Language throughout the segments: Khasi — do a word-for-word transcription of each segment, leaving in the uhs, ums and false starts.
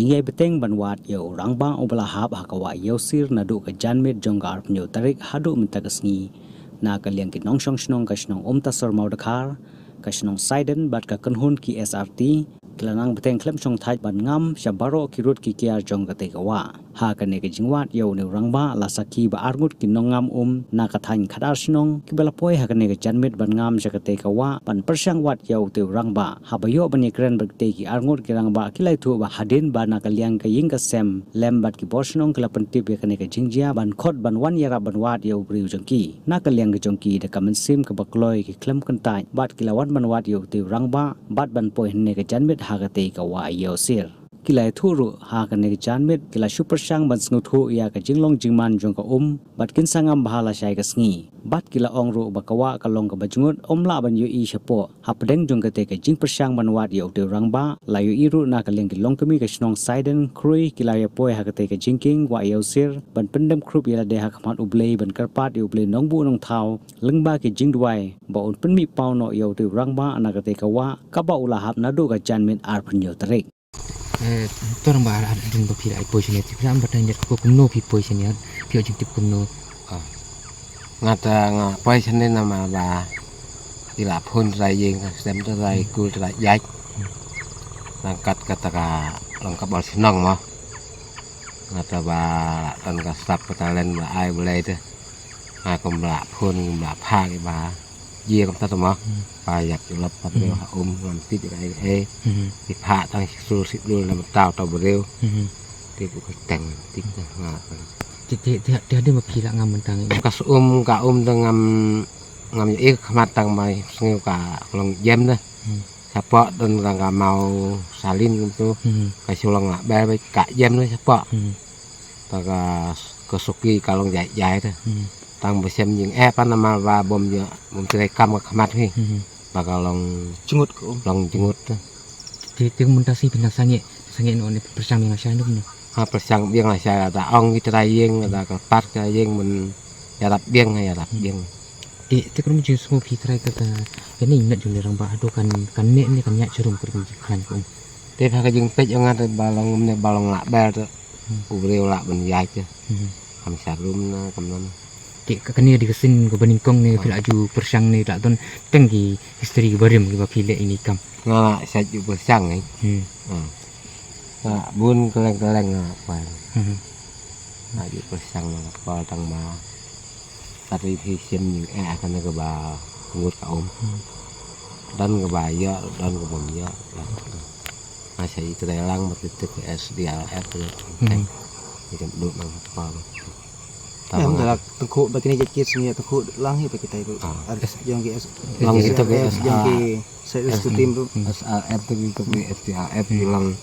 Ngi ïai bteng ban wad ïa u rangbah uba la hap ha ka wah Ïewsir naduh ka janmiet jong ka arphew tarik haduh mynta ka sngi. Na ka liang ki nongshong shnong ka shnong Umtasor Mawdkhar, ka shnong Saiden bad ka kynhun ki S R T, ki la nang bteng khlem shongthait ban ngam sha baroh ki rud ki kiar jong katei ka wah. Ha kane ka jingwad ïa une u rangbah la sakhi ba arngut ki nongngam um na ka thaiñ Khadarshnong kiba la poi ha kane ka janmiet ban ngam sha katei ka wah ban pyrshang wad ïa utei u rangbah. Haba ïoh ban ïakren bad kitei ki arngut ki rangbah ki la ïathuh ba hadien ba na ka liang ka ïing ka sem lem bad ki bor shnong ki la pyntip ïa kane ka jingjia ban khot ban wan ïarap ban wad ïa u briew jong ki. Na ka liang ka jong ki da ka mynsiem kaba kloi ki khlem kyntait bad ki la wan ban wad ïa utei u rangbah bad ban poi hynne ka janmiet ha katei ka wah Ïewsir. Ki la ïathuh ruh ha kane ka janmiet ki la shu pyrshang ban sngewthuh ïa ka jinglong jingman jong ka um bad kin sa ngam bha lashai ka sngi. Bad ki la ong ruh ba ka wah ka long kaba jngut, ym lah ban ïohi shapoh. Hapdeng jong katei ka jingpyrshang ban wad ïa utei u rangbah, la ïohi ruh na ka liang ki longkmie ka shnong Saiden Khrui ki la ïapoi ha katei ka jingkieng wah Ïewsir ban pyndem khrup ïa lade ha khmat U Blei ban kyrpad ïa U Blei Nongbuh Nongthaw lyngba ki jingduwai ba un pynmih paw noh ïa utei u rangbah na katei ka wah kaba u la hap naduh ka janmiet arphew tarik. Eh, to rangbah, dang ba phi la poi shane, phi la batai ne ko kumno phi poi shane, phi ïoh jingtip kumno? Ah. Nga te nga poi shane namar ba i la phone trai ïing, ka sem trai kur trai ïaid. Nangkat kata ka long ka bor shnong mo. Nga te ba don ka sap ka talent ba ai Blei te. Nga kum la phone kum la phah ki ba jia kumta te mo. Hmm. Ba ïap ïalap pat briew ha um ngam tip ïa kaei kaei. Hmm. Ki phah tang shi sul shi dul na mynta uta u briew. Hmm. Te ku kyrteng tik te nga. Te, te, te, te hadien ba phi la ngam mynta ngi. Ka shu um, ka um te ngam, ngam ïohi ka khmat tang ba sngew ka long jem te. Hmm. Shapoh don tang ka maw salin kumtu. Hmm. Ka shu long la ber ba ka jem te shapoh. Hmm. Ta ka, ka suki ka long jai jai te. Hmm. Tang ba shem jingeh pat namar ba bym ïa, bym trei kam ka khmat hi. Hmm. Ba ka long jngut ka um. Long jngut te. Te, te mynta shi phin nang sangeh, sangeh noh ne pyrshang biang lashai noh ne. Ha, pyrshang biang lashai, lada ong ki trai ïing, lada kyrpad ki trai ïing, ban ïarap biang, ïarap biang. Te, te krum jingsngew phi trai kata, kane i met jong ne rangbah haduh kan, kan neh ne kan ïaid sharum krum jingkhlaiñ ka um. Te ha ka jingpeit jong nga te ba long ne ba long la ber te. Hmm. U briew lah ban ïaid te. Hmm. Kam sharum na kam nan. Te ka kane dei ka sien kaba nyngkong ne phi la ju pyrshang ne la don tang ki history kiba rim kiba phi leh ïa kine ki kam. Nga la shait ju pyrshang ne. Hmm. Hmm. Nga bun kylleng kylleng nga poi. Hmm. Nga ju pyrshang nga poi tang ba Kat ri phi shem jingeh ha kane kaba ngut ka um. Hmm. Don kaba ïoh, don kaba ym ïoh. Nga sa ïa trei lang bad kito ki S D R F. Hmm. Ïa kan duh nang pa. Em, da la tyngkhuh ba kine jait kit sngewthuh lang hi ba kita ruh. Ah. Ar-, jong ki S-, Long kita ki S R F, jong ki Sait rescue team ruh. Hmm. S R F te ki, ki S D R F ki long.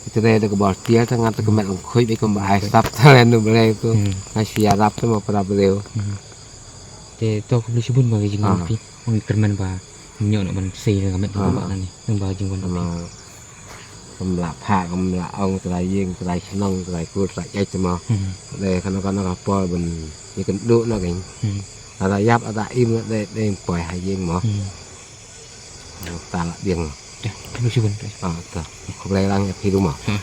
Kita dei da ka bor tiar te nga te ka met long khuid ba kum ba ai sap te len nu blei tu. Hmm. Nga shu ïarap te ma para briew. Hmm. Te to khublei shibun ba ka jingwan phi. Ong kyrmen ba ym ïoh noh ban sei da ka met ka ba nani. Nang ba ka jingwan phi. Kum la pha, kum la ong trai ïing, trai shnong, trai kur, trai ïaid te mo. Hmm. Dei kano kano ka por ban ïakynduh noh kein. Hmm. Lada ïap lada im dei, dei poi ha ïing mo. Hmm. Tang la biang. Te, khublei shibun. Ah, to. Khublei lang ïa phi ruh mo. Hmm.